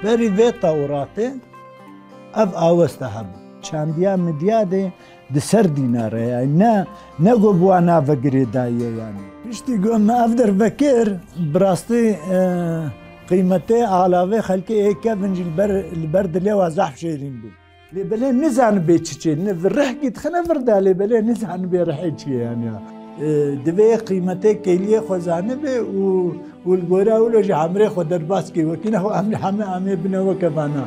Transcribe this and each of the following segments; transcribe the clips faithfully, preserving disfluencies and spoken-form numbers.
Berî vê tewratê ev awesta hebû. Çandiya Midyadê di ser dînare ye. Ne, ne ku bi wana ve girêdayî ye yanî. Piştî ku me ev derve kir, bi rastî, e, qîmetê alavê xelkê ê kevin jî li ber, li ber dilê wa zehf şêrîn bû. Lê belê nizanibê çi çê, ne vir rihkî dixine vir de, lê belê nizanibê rihê çi ye yanî. E, divê qîmetê kêliyê xwe zanibê û, û li gora wilo jî emrê xwe derbas kê. Wekî ne xwe emrê heme amê bine weke vana.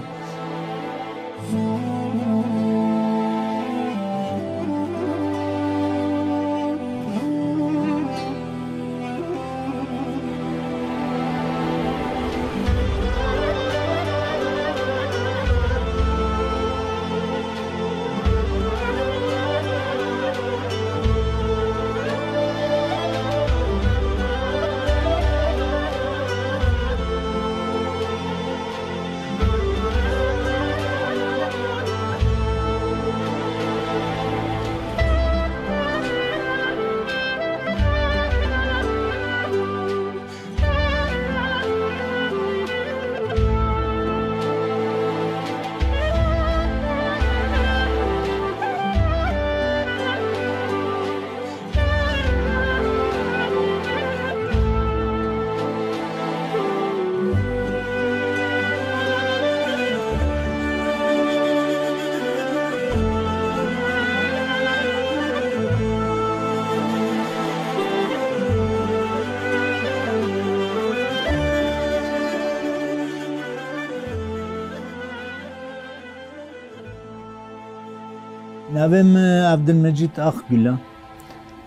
Navê min Evdilmecîd Akgul e.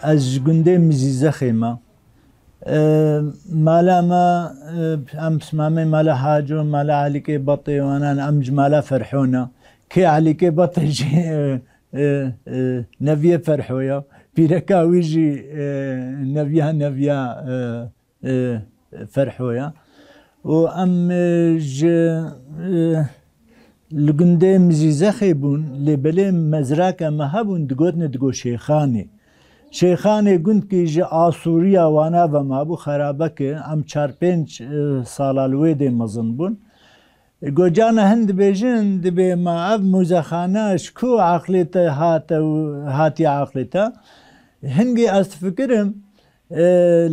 Ez ji gundê Mizîzexê me. E, mala me, e, em pismamê mala Haco, mala Elîkê Batê wanan, em ji mala Ferho ne. Kê Elîkê Batê jî, e, e, e, neviyê Ferho ya. Pîreka wî jî, e, neviya, neviya, e, e, Ferhoya. Û em, e, ji, e, li gundê Mizîzexê bûn, lê belê mezraka me hebûn, digotinê digo Şêxanê. Şêxanê gundkî ji Asûriya wana ve mabû, xerabeke, em çar pênc, e, sala li wê dê mezin bûn. Gocana hin dibêjin, dibê ma ev muzexane ji ku aqlê te hate û hatiye aqlê te? Hingê ez difikirim, e,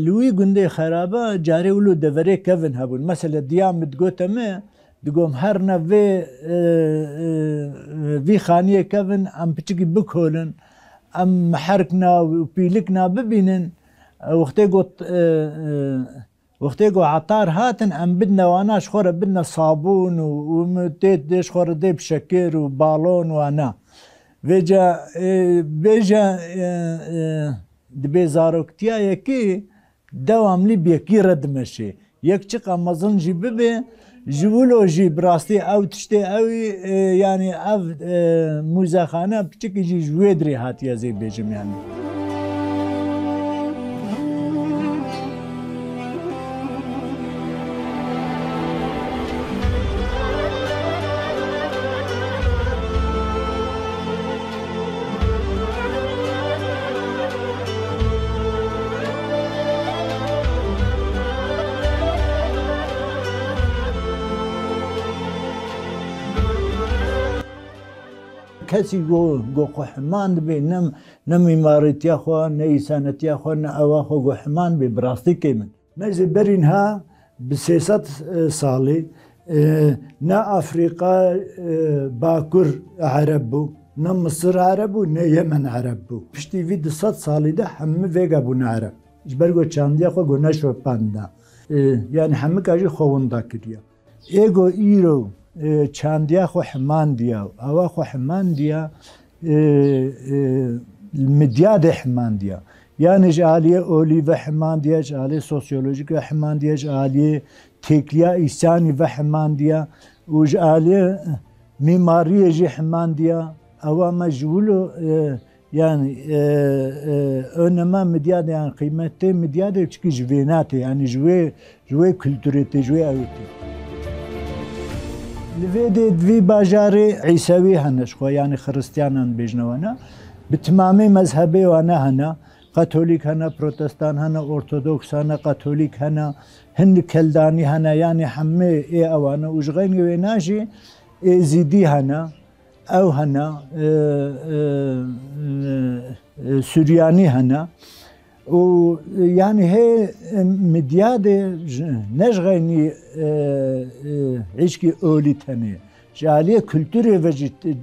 li wî gundê xeraba carê wilo deverê kevin hebûn. Mesele diya min digote me, digom her ne vê, e, e, vî xaniyê kevin em piçikî bikolin, em miherkna û pîlikna bibînin. E, wextê got, e, e, Wextê ku etar hatin, em bidne wana, ji xwe re bidne sabûn û, û min tê, tê ji xwe re dê bi şekir û balon wana. Vêca, e, bêje, e, e, dibê zaroktiya yekî dewamlî bi yekî re dimeşê. Yek çiqa mezin jî bibe, ji wilo jî bi rastî ew tiştê ew, e, yanî ev, e, muzexane piçikî jî ji wê dirê hatiye, ez ê bêjim yanî. Kesî go, go xwe himan dibe, ne, ne mîmarîtiya xwe, ne îsanetiya xwe, ne ewa xwe go himan be, bi rastî kêm in. Me ji berî niha bi sê sed, e, salî, e, ne Afrîka, e, Bakur Ereb bû, ne Misir Ereb bû, ne Yemen Ereb bû. Piştî vî du sed salî de hemî vêga bûne Ereb. Ji ber ku çandiya xwe ku neşopandina. E, yanî hemika jî xwe winda kiriye. Ê ku îro, e, çandiya xwe himandiya, ewa xwe himandiya, e, e, Midyadê himandiya. Yanî ji aliyê olî ve himandiya, ji aliyê sosyolojîk ve himandiya, ji aliyê têkiliya îsanî ve himandiya û ji aliyê mîmariyê jî himandiya. Ewa me ji wilo, e, Yani, e, e, önema Midyadê, yani qîmetê Midyadê çikî ji vêna tê, yani ji wê, ji wê kulturê tê, ji wê ew tê. Li vê dê di vî bajarê Îsewî hene ji xwe, yani Xiristiyanan bêjine wana. Bi timamê mezhebê wana hene. Katolîk hene, protestan hene, ortodoks hene, katolîk hene, hin keldanî hene, yani hemê ê ewane û ji xeynî wêna jî êzîdî hene. Ew hene, e, e, e, e, Suryanî hene. Û, e, yani hê, e, Midyadê ji, ne ji xeynî, e, e, hişkî olî tenê. Ji aliyê kulturê ve jî, e,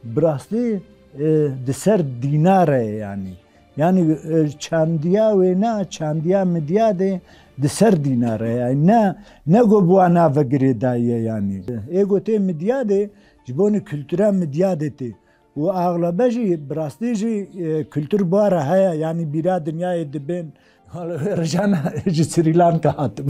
bi rastî, e, di ser dîna re ye yani. Yani, e, çandiya wêna, çandiya Midyadê di ser dîna re ye. Yani ne, ne ku bi wana ve girêdayî ye yani. Ê ku tê Midyadê, ji bo kultura Midyadê tê. Û axlebe jî, bi rastî jî, e, kultur bi wa re heye, yanî bîra dinyayê dibên. Hala wê rojana ji Srî Lanka hatim.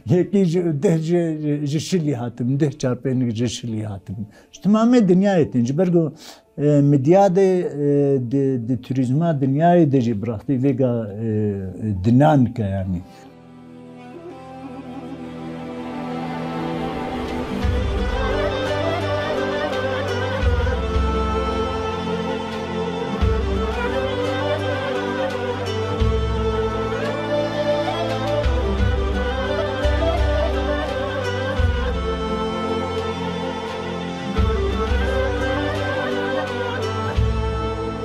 Yekî ji, deh ji, ji Şilî hatim, deh çarpênik ji Şilî hatim. Ji timamê dinyayê tên. Ji ber ku, e, Midyadê, e, di, di turîzma dinyayê de jî bi rastî vêga, e, dinan ke yanî.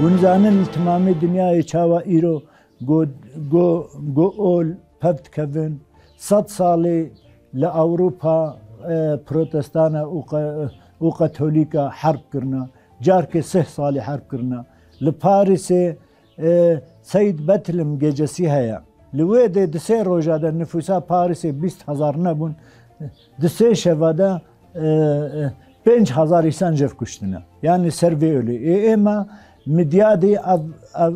Hûn zanin li timamê dinyayê çawa îro Go, go, go ol pev dikevin. Sed salê li Ewropa, e, protestana û qe-, û katolîka herb kirine. Carkê sih salî herb kirine. Li Parîsê, e, Seyd Betlim gecesî heye. Li wê dê di sê roja de nifûsa Parîsê bîst hezar nebûn. Di sê şeva de e, e, pênc hezar îsan jev kuştine. Yani ser vê olê. Ê, êma Midyadê ev, ev,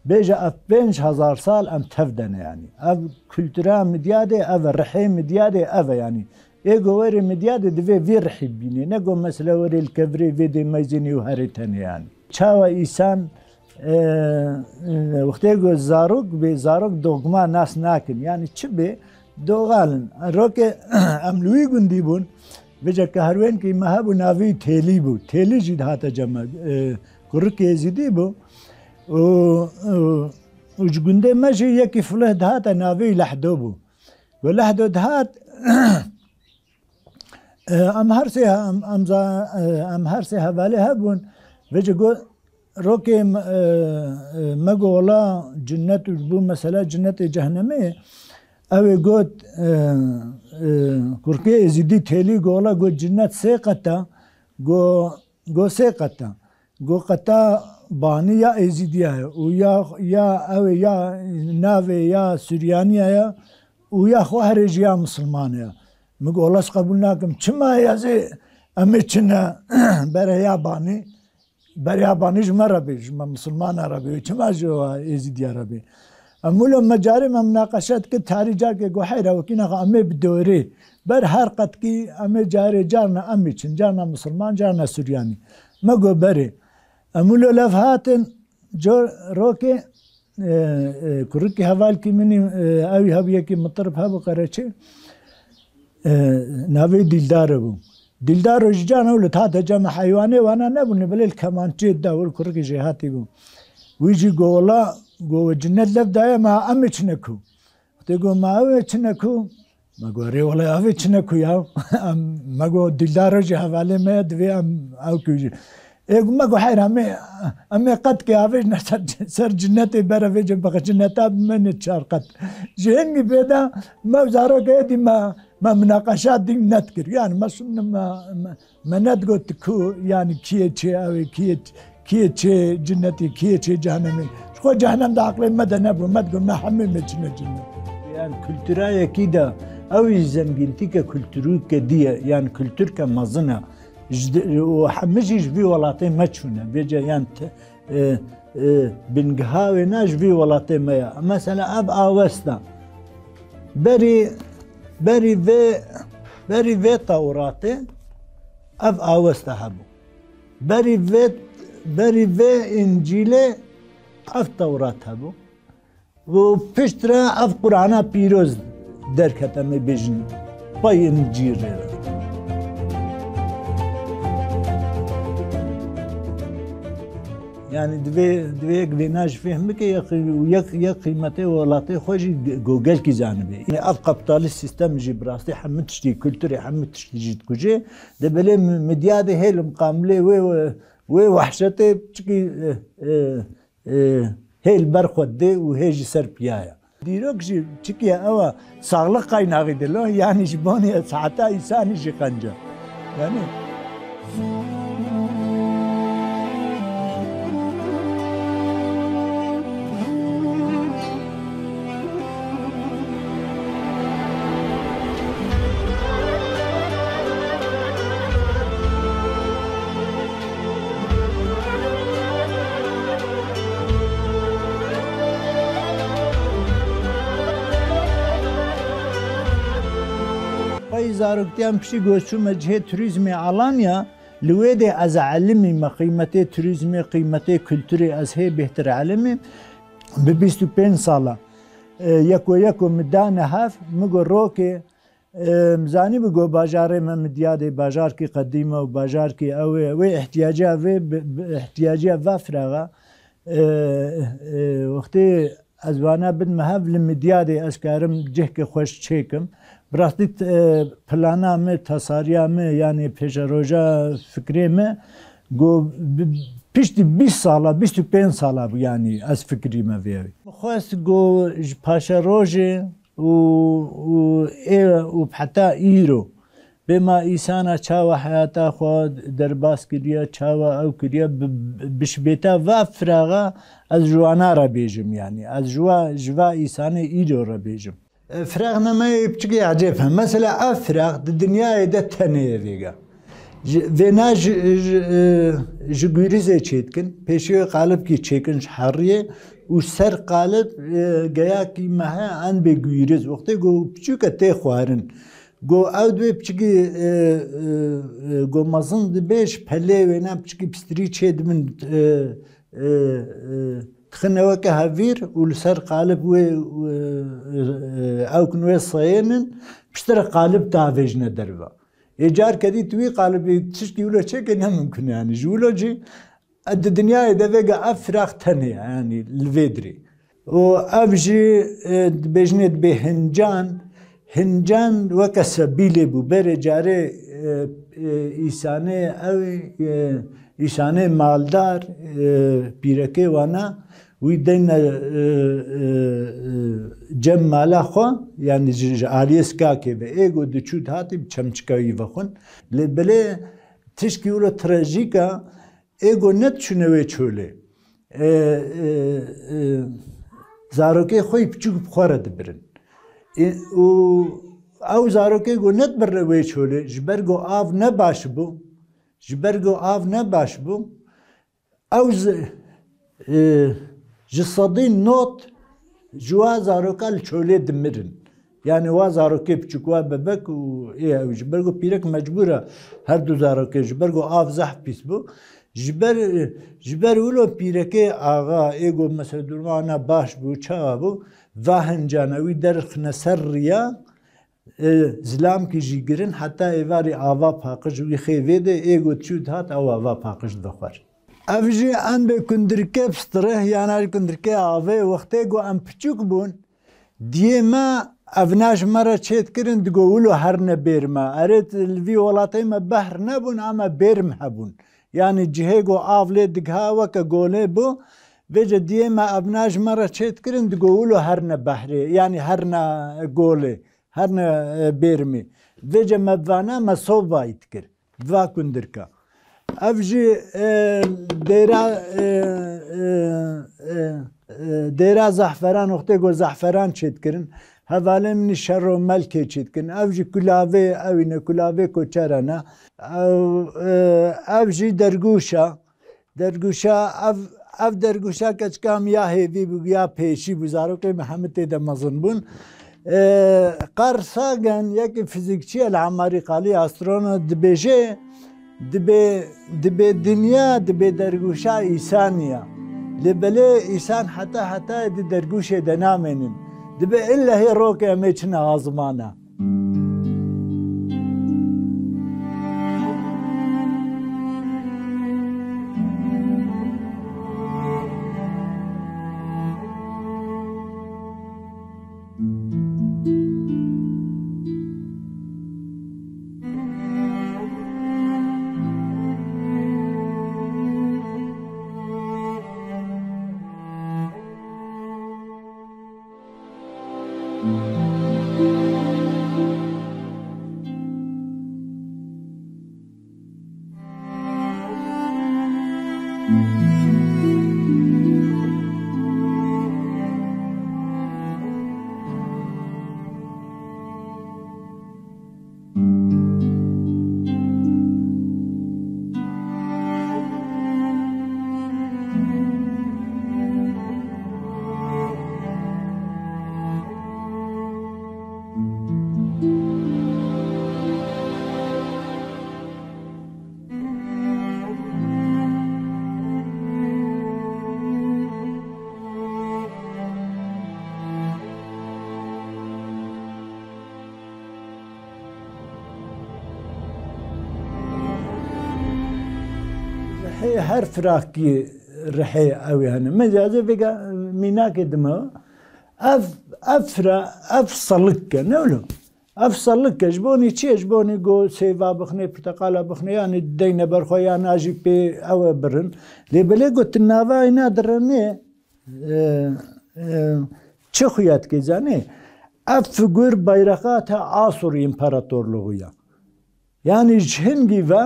bêje ev pênc hezar sal em tev de ne yani. Ev kultura Midyadê ev e, rihê Midyadê ev e yani. Ê go werê Midyadê divê vê rihî bînê. Ne go mesela werê li kevirê vê dê meyzênê û herê tenê yani. Çawa îsan E, e, wextê ku zarok bê, zarok dogma nas nakin. Yani çi bê, doxalin. Roke em li wî gundî bûn, vêca kaherwênkî me hebû, navê Têlî bû. Têlî jî dihate cem me, e, kurikê Êzîdî bû. Û, û, û ji gundê me jî yekî filih dihate, navê wî Lehdo bû. Ku Lehdo dihat, E, em her sê, em, em za-, e, em her sê hevalê hebûn. Vêce got, rokê me, e, e, me got, wela cinnet û ji bo mesela cinnetê cehnemê, ew ê got, e, e, kurkê Êzîdî Têlî got, wela got, cinnet sê qet e, got, got, sê qet e. Got, qeta banî ya Êzîdiya ye û ya, ya ew ê ya navê ya Suryanî ye û ya xwe herê jî ya misilman e. Min got, wela ez qebûl nakim. Çima ez ê, em ê çine bere ya banî? Bere ya banî ji me re bê, ji me misilmana re bê. Çima ji we Êzîdiya re bê? Em wilo me carê me minaqeşe dikir, tarî carkê got, heyra wekî naxa em ê bi dorê. Ber her qetkî em ê carê carna em ê çin, carna misilman, carna Suryanî. Me got, berê. Em wilo lev hatin, cor rokê, e, e, kurikî hevalkî min î, e, ew hebû yekî mitirib hebû Qereçê. E, navê Dîldar bû. Dîldar ji can ew li tate cem heywanê wana nebûne, belê li kemançê da wir kurikî jêhatî bû. Wî jî got, wela, got, we cinnet lev daye, ma em ê çine ku? Wextê got, ma ew ê çine ku? Me got, rê wele ev ê çine ku ya? Em, me got, Dîldar jî hevalê me ye, divê em ew ku jî. Ê, me got, heyr, em ê, em ê qet ke avêjne ser, ser cinnetê bere vêce bixwe cinneta bi me ne çar qet. Ji hingî pê de me zarok êdî me, me minaqeşa dîn nedikir. Yani me şûn me, me, me nedigot ku, yani kiyê çê ew ê, kiyê, kiyê çê cinnetê, kiyê çê cehenemê. Ji xwe cehenem de aqlê me de nebû, me digot me hemê me çine cinnet. Yani kultura yekî de ew jî zengîntîke kulturûke dî ye, yani kulturke mezin e. Ji di-, û hemî jî ji vî welatê me çûne. Vêce yan te-, e, e, bingiha wê ne ji vî welatê me ye. Mesela ev awesta. Berî, berî vê, berî vê tewratê ev awesta hebû. Berî vê, Berî vê Încîlê ev Tewrat hebû. Û piştre ev Qur'ana pîroz derket, em ê bêjin, pey Încîlê re. Yani divê, divê yek vêna jî fêhm bike, yek, yek, yek qîmetê welatê xwe jî go-, gelkî zanibe. Yani ev kapitalîst sîstem jî bi rastî hemû tiştî, kulturê hemû tiştî jî dikuje. De belê mi-, midyadê hêl miqabilê wê, wê, wê wehşetê çikî, e, e, e, hê li ber xwe didê û hê ji ser piya ye. Dîrok jî çikiye ew e, saxlıq qaynaxî dilo, yanî ji bonê saeta îsanî jî qenc e. Yanî. Pey zaroktiyan piştî ku ez çûme cihê turîzmê Alanya, li wê de ez elimî me qîmetê turîzmê, qîmetê kulturê ez hê bêhtir elimî. Bi bîst û pênc sala, e, yeko yeko min dane hev, min got rokê, e, min zanîbû got bajarê me Midyadê bajarkî qedîm e û bajarkî ew ê, wê ihtiyaca vê, bi, bi ihtiyaciya va firaxa, e, e, wextê ez vana bidme hev li Midyadê ez karim cihkê xweş çêkim. Bi rastî, e, plana me, tasariya me, yanî pêşeroja fikrê me, got, bi-, piştî bîst sala, bîst û pênc sala bû, yanî ez fikirî me vê. Min xwest got ji paşerojê û, û ê û heta îro bê ma îsana çawa heyata xwe derbas kiriye, çawa ew kiriye, bi, bi, bi şibêta va firaxa ez ji wana re bêjim, yanî ez ji wa, ji va îsanê îro re bêjim. E, firaxnameyê piçikê ecêb he. Mesela ev firax di dinyayê de tenê ye vêga. Ji, vêna ji, ji, e, ji Gûrizê çêdikin, pêşiyê qalibkî çêkin ji heriyê û ser qalib, e, geyakî me he en bê Gûriz. Wextê ku piçûk e tê xwarin. Go ew dibê piçikî, e, e, e, go mezin dibê ji pelê wêna piçikî pistirî çêdibin, e, e, e, dixine weke hevîr û li ser qalib wê, e, e, ew kin wê seyênin, piştre qalib davêjine derve. Ê carke dî tu wî qalibî tişkî wilo çêke ne mimkun e, yanî ji wilo jî, e, di dinyayê de vêga ev firax tenê ye, yanî li vê dirê. Û ev jî, e, dibêjinê dibê hincan, hincan weke sebîlê bû. Berê carê, e, e, îsanê ew, e, îsanê maldar, e, pîrekê wana, wî deyne, e, e, e, cem mala xwe, yanî ji, ji aliyê skakê ve. Ê got diçû dihatî bi çemçika wî vexwin. Lê belê tişkî wilo trajîk e, ê got nediçûne wê çolê. E, e, e, zarokê xwe yî piçûk bi xwe re dibirin. E, û ew zarokê got nedibirine wê çolê, ji ber got av ne baş bû, ji ber got av ne baş bû, ew zi-, e, ji sedî not ji wa zaroka li çolê dimirin. Yanî wa zarokê piçûk, wa bebek û ê ew, ji ber ku pîrek mecbûr e her du zarokê, ji ber ku av zehf pîs bû. Ji ber, ji ber wilo pîrekê axa ê got mesela duruma wana baş bû, çawa bû, va hincana wî derxine ser riya, e, zilamkî jî girin, heta êvarî ava paqij wî xê vê de, ê got çû dihat ew ava paqij dixwar. Ev jî en bê kundirke pistirih, yan ev kundirke avê, wextê ku em piçûk bûn, diyê me evna ji me re çêdikirin, digo wilo herne bêr me. Erê, li vî welatê me behr nebûn, ama bêrm hebûn. Yanî cihê ku av lê digiha weke golê bû, vêce diyê me evna ji me re çêdikirin, digo wilo herne behrê, yanî herne golê, herne, e, bêrmê. Vêce me vana me sovayî dikir. Va kundirka. Ev jî, e, dêra, e, e, e, e, dêra zehferan, wextê ku zehferan çêdikirin, hevalê min î şer û melkê çêdikirin. Ev jî kulavê, ewîne kulavê koçerana. Ew, e, ev jî dergûşa. Dergûşa, ev, ev dergûşa keçika min ya hêvî bû, ya pêşî bû, zarokê min hemî tê de mezin bûn. E, Carl Sagan, yekî fizîkçî ye li Emarî Qalî, astrono, dibêje, Dibê, dibê dinya, dibê dergûşa îsanî ya. Lê belê îsan heta hetayê di dergûşê de namênin. Dibê illehê rokê em ê çine azmana. Rihê her firakî rihê ew ê hene. Mecazê vêga mînakê dime. Ev, ev fira, ev selik e, ne wilo? Ev selik e, ji bonî çi ye? Ji bonî go sêva bixne, pirteqala bixne, yanî deyne ber xwe, ya na jî pê ew e birin. Lê belê go tu nava îna direnê, e, e, çi xuya dike zanî? Ev figur bayraqa te Asur împaratorluğu ya. Yanî ji hingî ve,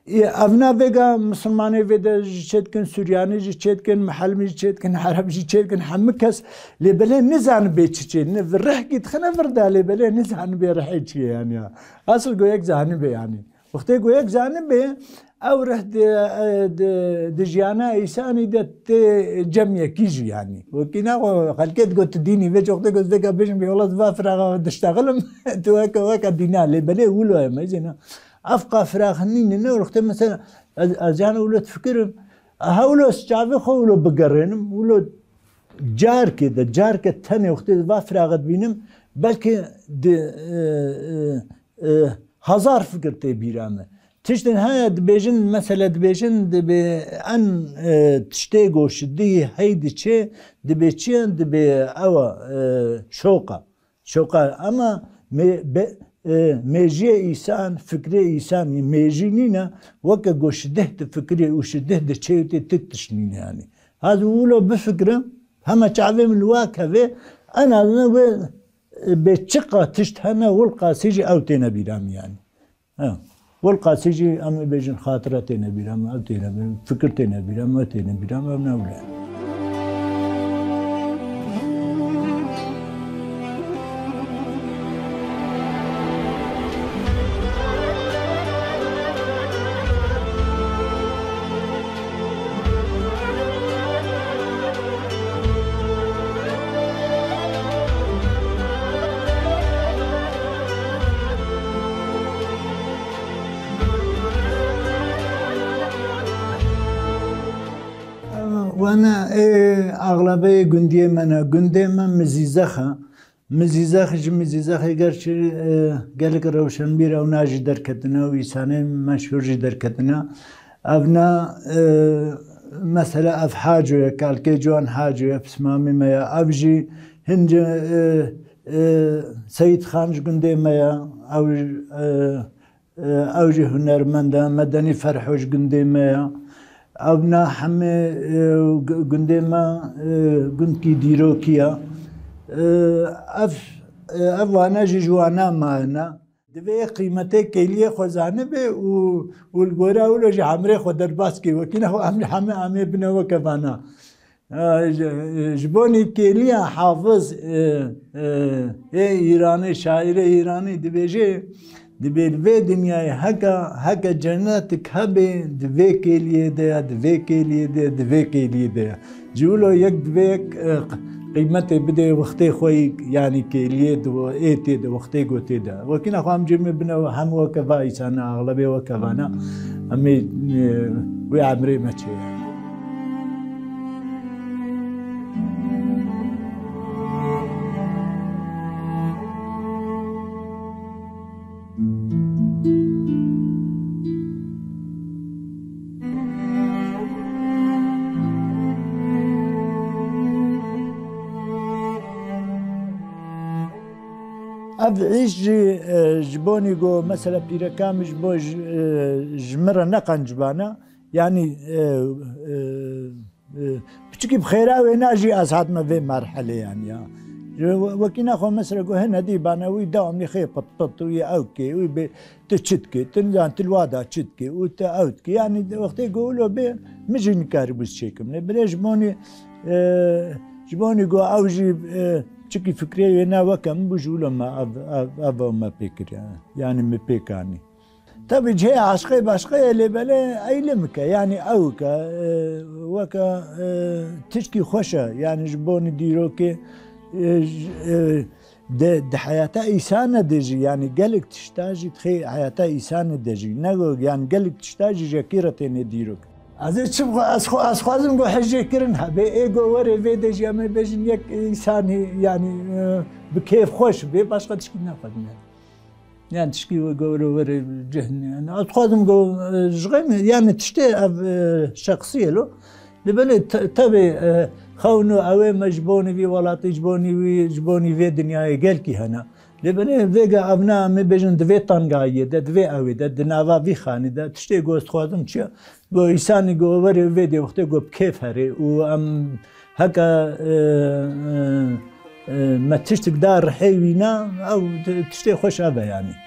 ê, ev na vêga misilmanê vê de jî çêdikin, Suryanî jî çêdikin, Mihelmî jî çêdikin, Ereb jî çêdikin, hemû kes lê belê nizanibê çi çê. Ne, vir rehkî dixine vir de lê belê nizanibê rihê çi ye yanî ya. Asıl go yek zanibê yanî. Wextê go yek zanibê, ew rih di, di, di jiyana îsanî de tê cem yekî jî yanî. Wekî naxwe xelkê digot tu dînî vê çi wextê got vêka bêjin bê wela va firaxa diştexilim, tu weke, weke dîna lê belê wilo ye mezîna. Ev qa firax nîne ne wilo wextê mesela ez, ez yani wilo difikirim. Aha wilo ez çavê xwe wilo bigerênim, wilo carkê de, carke tenê wextê va firaxa dibînim, belkî di, e, e, e, hezar fikir tê bîra me. Tiştên heye dibêjin, mesele dibêjin, dibê en, e, tiştê go şidî hey diçê, dibê çi ye? Dibê ew e, şoqa. Şoqa, ama me-, be-, e, mêjiyê îsan, fikrê îsan, mêjî nîne, weke go şideh difikirê û şideh diçê û tê tik tişt nîne yanî. Ez wilo bifikirim, hema çavê min li wa kevê, en azından wê, e, bê çiqa tişt hene, wilqasî jî ew têne bîra min yanî. Ha. Wilqasî jî em ê bêjin xatira têne bîra min, ew têne bîra min, fikir têne bîra min, ew têne bîra min, ew ne wile. Wana ê axlabeyê gundiyê me ne. Gundê me Mizîzex e. Mizîzex ji Mizîzexê gerçî, e, gelek rewşenbîr ew na jî derketine û îsanê meşhûr jî derketine. Ev na, e, mesela ev Haco ye, kalkê ciwan Haco ye, pismamî me ye. Ev jî hin ci, e, e, Seyîd Xan ji gundê me ye. Ew, e, E, ew jî hunermend e, Medenî Ferho ji gundê me ye. Ew na hemê, e, gu-, gundê me, e, gundkî dîrokî ye. E, ev, e, ev wana jî ji wana me ne. Divê qîmetê kêliyê xwe zanibe û, û li gora wilo jî emrê xwe derbas kê. Wekî ne xwe em heme em ê bine weke vana. E, ji, ji bo nîvkêliya Hafiz, e, e, ê Îranê, şaîrê Îranî dibêje, dibê li vê dinyayê heke, heke cennetik hebe, di vê kêliyê de ye, di vê kêliyê de ye, di vê kêliyê de ye. Ji wilo yek divê yek, e, qîmetê bidê wextê xwe yî, yanî kêliyê di êtê de, wextê gotê de. Wekî nexwe em cêmê bine hem weke va îsana, axlebê weke vana. Em ê, e, wê emrê me çêye. Ev îş jî, e, ji bonî ku mesela pîreka min ji bo ji, e, ji min re neqencibana, yanî, e, e, e, piçikî bi xêra wêna jî ez hatime vê merhelê, yanî ya. Ji we-, wekî nexwe mesela ku hine dî bana wî dewamlî xê pit pit û yê ew kê, wî bê tu çi dikê, tu nizan tu li wa da çi dikê û tu ew dikê. Yanî wextê ku wilo bê min jî nikaribû çêkim. Lê belê ji bonî, e, ji bonî ku ew jî, e, çikî fikrê wê ne weke min bû, ji wilo me ev, ev, ev me pê kiriye. Yanî min pê kanî. Tabii cihê aşqê başqe ye, lê belê eylê min ke, yanî ew ke, e, weke, e, tişkî xweş e, yanî ji bonî dîrokê, e, j-, e, di, di heyata îsane de jî, yanî gelek tişta jî dixê heyata îsane de jî. Ne go, yanî gelek tişta jî ji yekî re têne dîrok. Ez ê çi bixwe-, ez xwe, ez xwazim go hejê kirin hebe, ê go werê vê de jî em ê bêjin yek însanî, yanî, e, bi kêf xweş bê, başqa tişkî naxwazim yani. Yan tişkî we gowre were cihn. Yani, ez dixwazim go, e, ji xwe me, yani tiştê ev, e, şexsî ye lo. Lê belê te-, tevê, e, xewno ew ê me ji bonî vî welatî, ji bonî wî, ji bonî vê dinyayê gelkî hene. Lê belê vêga ev ne, em ê bêjin di vê tengayiyê de, di vê ewê de, di nava vî xanî de, tiştê go ez dixwazim çi ye? Go îsanî go were vê dê wextê go bi kêf herê û em heke, e, e, e, me tiştik da rihê wî ne, ew ti-, tiştê xweş ev e yanî.